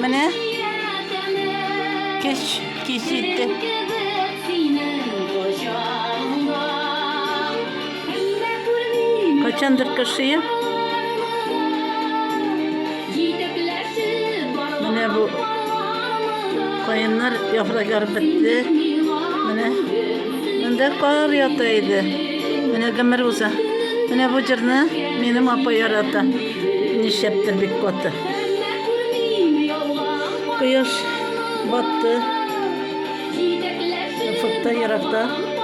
Менә кич, кич җитте. Кайчандыр кеше Менә бу каеннар яфраклары бетте. Менә монда кар ята иде. Менә гомер уза. Менә бу җырны минем апа ярата. Нишләптер бик каты. Кояш батты. Офыкта еракта.